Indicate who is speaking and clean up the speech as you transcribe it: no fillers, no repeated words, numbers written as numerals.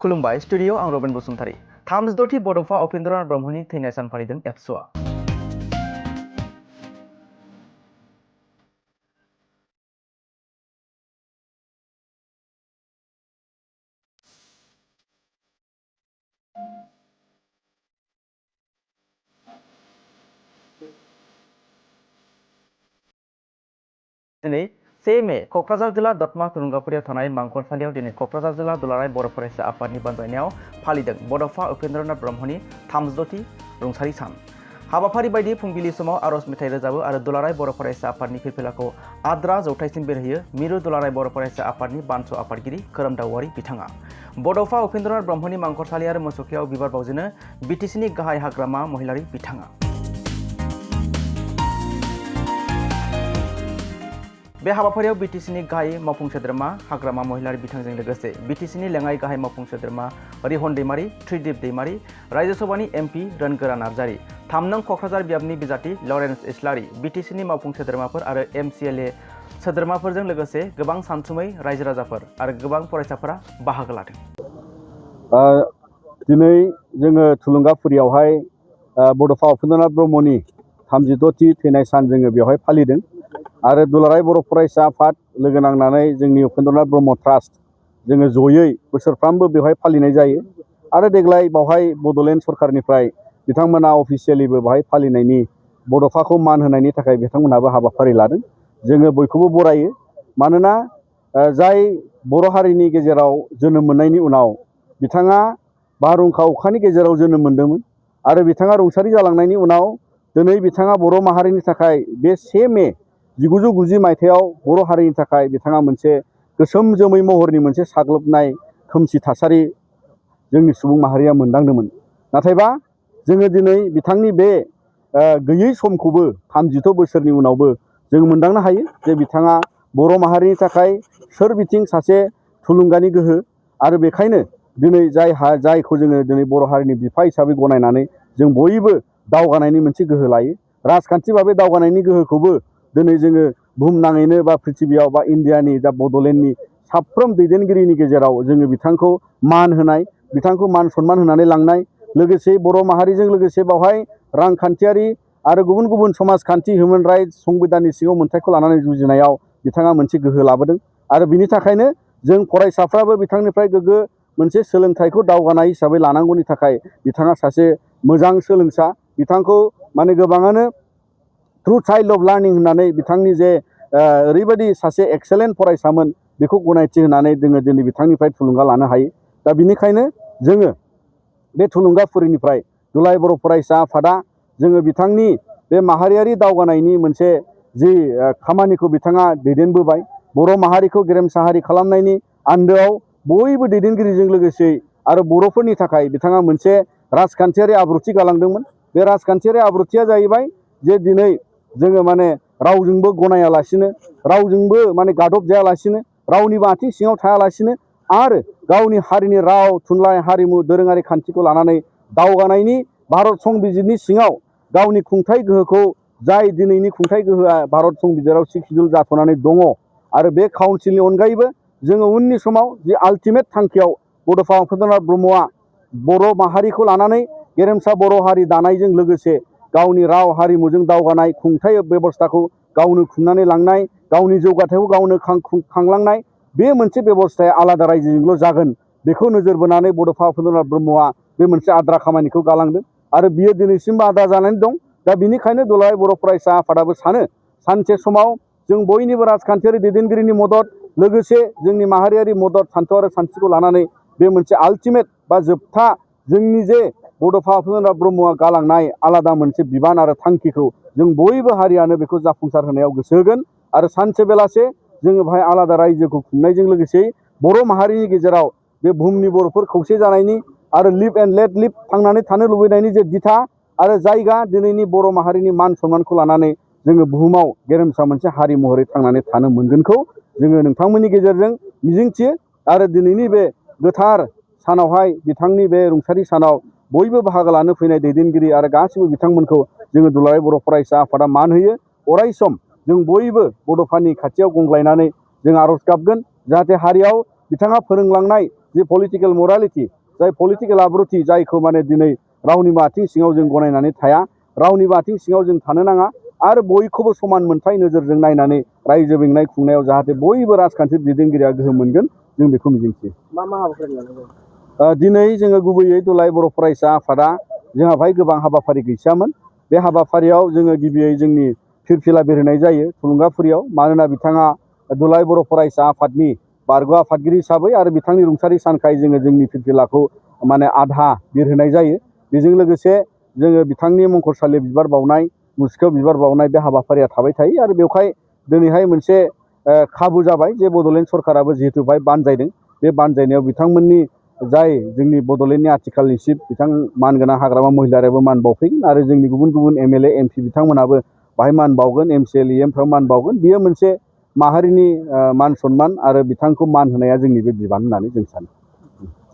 Speaker 1: खुलुमबाय स्टुडिअ आं रबिन बसुमतारी। 36थि बड'फा उपेन्द्रनाथ ब्रह्मनि थैनाय सान फालिदों एबसुआ। दिनै 1 मे क'क्राझार जिल्ला दतमा थुलुंगाफुरियाव थानाय मांखरसालियाव दिनै क'क्राझार जिल्ला दुलाराय बर' फरायसा आफादनि बानजायनायाव फालिदों बड'फा उपेन्द्रनाथ ब्रह्मनि 36थि रुंसारि सान। हाबाफारि बायदि फुंबिलि समाव आर'ज मेथाइ रोजाबो आरो दुलाराय बर' फरायसा आफादनि फिरफिलाखौ आद्रा जौथाइसिम बेरहोयो मिरु दुलाराय बर' फरायसा आफादनि बानस' आफादगिरि खोरोमदावआरि बिथाङा। बड'फा उपेन्द्रनाथ ब्रह्मनि मांखरसालि आरो मोसौखियाव बिबार बावजेनो बिटिसिनि गाहाय हाग्रामा महिलारि बिथाङा। बे हाबाफारियाव बिटिसिनि गाहाय मावफुं सोद्रोमा हाग्रामा महिलारि बिथांजों लोगोसे बिटिसिनि लेङाइ गाहाय मावफुं सोद्रोमा रिहन दैमारि, त्रिदिप दैमारि, रायजो सभानि एमपि रोनगोरा नार्जारि, 3 नं क'क्राझार बियाबनि बिजाथि लरेन्स इस्लारि, बिटिसिनि मावफुं सोद्रोमाफोर आरो एमसिएलए सोद्रोमाफोरजों लोगोसे गोबां सानसुमै रायजो राजाफोर आरो गोबां फरायसाफोरा बाहागो लादों।
Speaker 2: दिनै जोङो थुलुंगाफुरियावहाय बड'फा उपेन्द्रनाथ ब्रह्मनि 36थि थैनाय सान जोङो बेवहाय फालिदों आरो दुलाराय बर' फरायसा आफाद लोगो नांनानै जोंनि उपेन्द्रनाथ ब्रह्म ट्रास्ट जोङो जयै बोसोरफ्रामबो बेवहाय फालिनाय जायो आरो देग्लाय बावहाय बड'लेण्ड सरकारनिफ्राय बिथांमोना अफिसियेलिबो बाहाय फालिनायनि बड'फाखौ मान होनायनि थाखाय बिथांमोनहाबो हाबाफारि लादों। जोङो बयखौबो बरायो मानोना जाय बर' हारिनि गेजेराव जोनोम मोननायनि उनाव बिथाङा बारहुंखा अखानि गेजेराव जोनोम मोन्दोंमोन आरो बिथाङा रुंसारि जालांनायनि उनाव दिनै बिथाङा बर' माहारिनि थाखाय बे 1 मे 1990 मायथाइयाव बर' हारिनि थाखाय बिथाङा मोनसे गोसोम जोमै महरनि मोनसे साग्लोबनाय खोमसि थासारि जोंनि सुबुं माहारिया मोनदांदोंमोन। नाथायबा जोङो दिनै बिथांनि बे गैयै समखौबो 36 बोसोरनि उनावबो जों मोनदांनो हायो जे बिथाङा बर' माहारिनि थाखाय सोरबिथिं सासे थुलुंगानि गोहो आरो बेखायनो दिनै जायखौ जोङो दिनै बर' हारिनि बिफा हिसाबै गनायनानै जों बयबो दावगानायनि मोनसे गोहो लायो। राजखान्थि भाबै दावगानायनि गोहोखौबो दिनै जोङो बुहुमनाङैनो बा पृथिबियाव बा इन्डियानि दा बड'लेण्डनि साफ्रोम दैदेनगिरिनि गेजेराव जोङो बिथांखौ मान होनाय, बिथांखौ मान सनमान होनानै लांनाय, लोगोसे बर' माहारिजों लोगोसे बावहाय रांखान्थियारि आरो गुबुन गुबुन समाजखान्थि हिउमेन राइट्स संबिधाननि सिङाव मोनथायखौ लानानै जुजिनायाव बिथाङा मोनसे गोहो लाबोदों आरो बिनि थाखायनो जों फरायसाफ्राबो बिथांनिफ्राय गोग्गो मोनसे सोलोंथाइखौ दावगानाय हिसाबै लानांगौनि थाखाय बिथाङा सासे मोजां सोलोंसा। बिथांखौ माने गोबाङानो ट्रु चाइल्ड अफ लार्निं होननानै बिथांनि जे ओरैबायदि सासे एक्सेलेन्ट फरायसामोन बेखौ गनायथि होनानै जोङो दिनै बिथांनिफ्राय थुलुंगा लानो हायो। दा बिनिखायनो जोङो बे थुलुंगाफुरिनिफ्राय दुलाराय बर' फरायसा आफादा जोङो बिथांनि बे माहारियारि दावगानायनि मोनसे जि खामानिखौ बिथाङा दैदेनबोबाय, बर' माहारिखौ गेरेमसा हारि खालामनायनि आन्दोआव बयबो दैदेनगिरिजों लोगोसे आरो बर'फोरनि थाखाय बिथाङा मोनसे राजखान्थियारि आब्रुथि गालांदोंमोन। बे राजखान्थियारि आब्रुथिया जाहैबाय जे दिनै जोङो माने रावजोंबो गनायालासिनो, रावजोंबो माने गादब जायालासिनो, रावनिबो आथिं सिङाव थायालासिनो आरो गावनि हारिनि राव, थुनलाइ, हारिमु, दोरोङारि खान्थिखौ लानानै दावगानायनि भारत संबिजिरनि सिङाव गावनि खुंथाइ गोहोखौ जाय दिनैनि खुंथाइ गोहोआ भारत संबिजिराव सिक्सुल जाथ'नानै दङ आरो बे काउन्सिलनि अनगायैबो जोङो उननि समाव जि आल्टिमेट थांखियाव बड'फा उपेन्द्रनाथ ब्रह्मआ बर' माहारिखौ लानानै गेरेमसा बर' हारि दानायजों लोगोसे गावनि राव हारिमुजों दावगानाय, खुंथाइ बेबस्थाखौ गावनो खुंनानै लांनाय, गावनि जौगाथायखौ गावनो खांलांनाय, बे मोनसे बेबस्थाया आलादा रायजोजोंल' जागोन बेखौ नोजोर बोनानै बड'फा उपेन्द्रनाथ ब्रह्मआ बे मोनसे आद्रा खामानिखौ गालांदों आरो बियो दिनैसिमबो आद्रा जानानै दं। दा बिनिखायनो दुलाराय बर' फरायसा आफादाबो सानो सानसे समाव जों बयनिबो राजखान्थियारि दैदेनगिरिनि मदद लोगोसे जोंनि माहारियारि मदद सान्थौ आरो सानस्रिखौ लानानै बे मोनसे आल्टिमेट बा जोबथा जोंनि जे बड'फा उपेन्द्रनाथ ब्रह्मआ गालांनाय आलादा मोनसे बिबान आरो थांखिखौ जों बयबो हारियानो बेखौ जाफुंसार होनायाव गोसो होगोन आरो सानसे बेलासे जोङो बेहाय आलादा रायजोखौ खुंनायजों लोगोसे बर' माहारिनि गेजेराव बे बुहुमनि बर'फोर खौसे जानायनि आरो लिभ एन्ड लेट लिभ थांनानै थानो लुबैनायनि जे दिथा आरो जायगा दिनैनि बर' माहारिनि मान सनमानखौ लानानै जोङो बुहुमाव गेरेमसा मोनसे हारि महरै थांनानै थानो मोनगोनखौ जोङो नोंथांमोननि गेजेरजों मिजिंथियो आरो दिनैनि बे गोथार सानावहाय बिथांनि बे रुंसारि सानाव बयबो बाहागो लानो फैनाय दैदेनगिरि आरो गासिबो बिथांमोनखौ जोङो दुलाराय बर' फरायसा आफादा मान होयो। अराय सम जों बयबो बड'फानि खाथियाव गंग्लायनानै जों आर'ज गाबगोन जाहाथे हारियाव बिथाङा फोरोंलांनाय जे पलिटिकेल मरालिटि जाय पलिटिकेल आब्रुथि जायखौ माने दिनै रावनिबो आथिं सिङाव जों गनायनानै थाया रावनिबो आथिं सिङाव जों थानो नाङा आरो बयखौबो समान मोनथाय नोजोरजों नायनानै रायजो बेंनाय खुंनायाव जाहाथे बयबो राजखान्थि दैदेनगिरिया गोहोम मोनगोन जों बेखौ मिजिंथियो।
Speaker 3: मा हाबाफारि लानांगौ?
Speaker 2: दिनै जोङो गुबैयै दुलाराय बर' फरायसा आफादा जोंहा बेहाय गोबां हाबाफारि गैयामोन बे हाबाफारियाव जोङो गिबियै जोंनि फिरफिला बेरहोनाय जायो थुलुंगाफुरियाव मानोना बिथाङा दुलाराय बर' फरायसा आफादनि बारग' आफादगिरि हिसाबै आरो बिथांनि रुंसारि सानखाय जोङो जोंनि फिरफिलाखौ माने आधा बिरहोनाय जायो बेजों लोगोसे जोङो बिथांनि मंखरसालि बिबार बावनाय मुसुखायाव बिबार बावनाय बे हाबाफारिया थाबाय थायो आरो बेवहाय दिनैहाय मोनसे खाबु जाबाय जे बड'लेण्ड सरकाराबो जिहेतु बेहाय बानजायदों बे बानजायनायाव बिथांमोननि जाय जोंनि बड'लेण्डनि आथिखालनि चिफ बिथां मानगोनां हाग्रामा महिलारियाबो मान बावफैगोन आरो जोंनि गुबुन गुबुन MLA MP बिथांमोनाबो बाहाय मान बावगोन MCL EMफ्राव मान बावगोन बियो मोनसे माहारिनि मान सनमान आरो बिथांखौ मान होनाया जोंनि बे बिबान होननानै जों सानो।